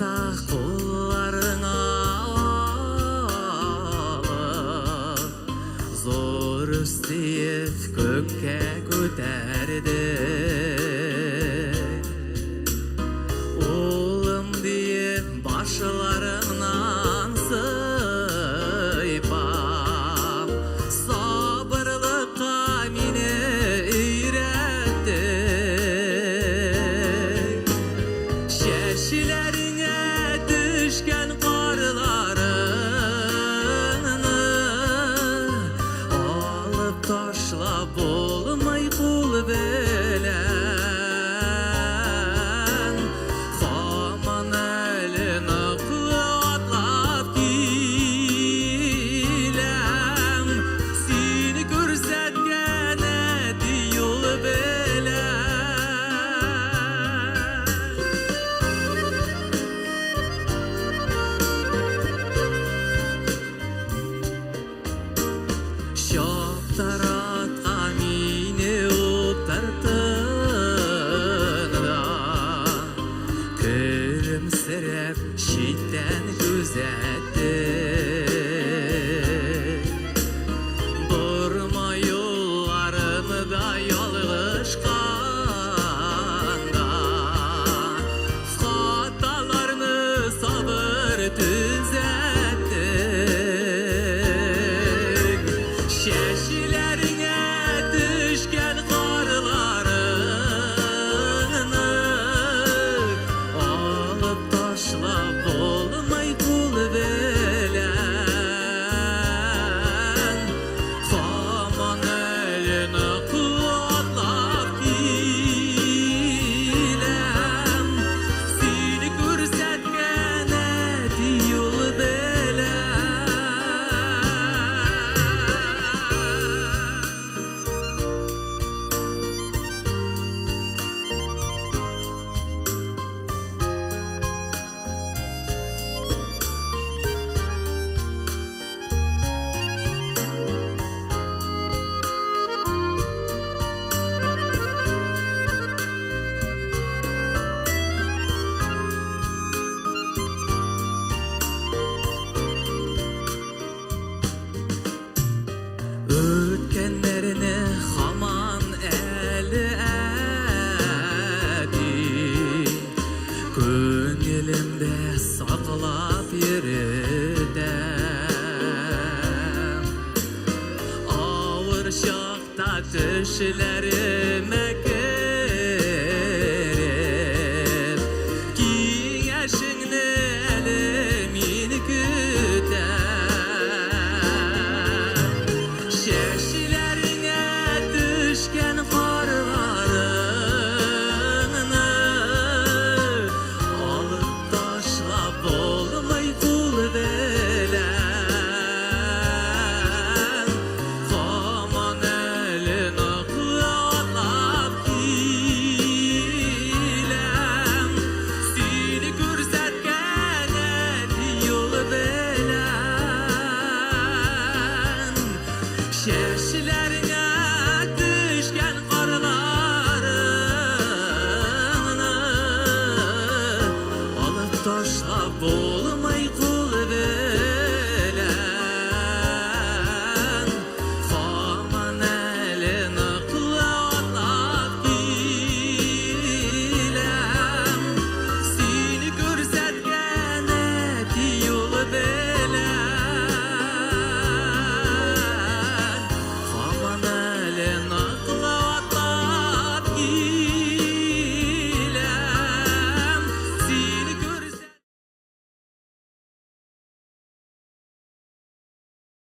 чакта кулларыңа алып, зур үстиеп күккә күтәрдең. Улым диеп башларыңнан сыйпап, сабырлыкка мине өйрәттең. Чәчләреңә төшкән карларыңны алып ташлап булмый кул белән. Һаман әле ныклы атлап киләм, син күрсәткән әти юл белән. Чаптыратка мине утырттың да, көлемсерәп читтән күзәттең. Борма юлларында ялгышканда, хаталарны сабыр төзәттең. Чәчләреңә төшкән карларыңны алып ташлап булмый кул белән. Һаман әле ныклы атлап киләм, син күрсәткән әти юл белән. Үткәннәрне һаман әле әти, күңелемдә саклап йөртәм. Авыр чакта төшләремә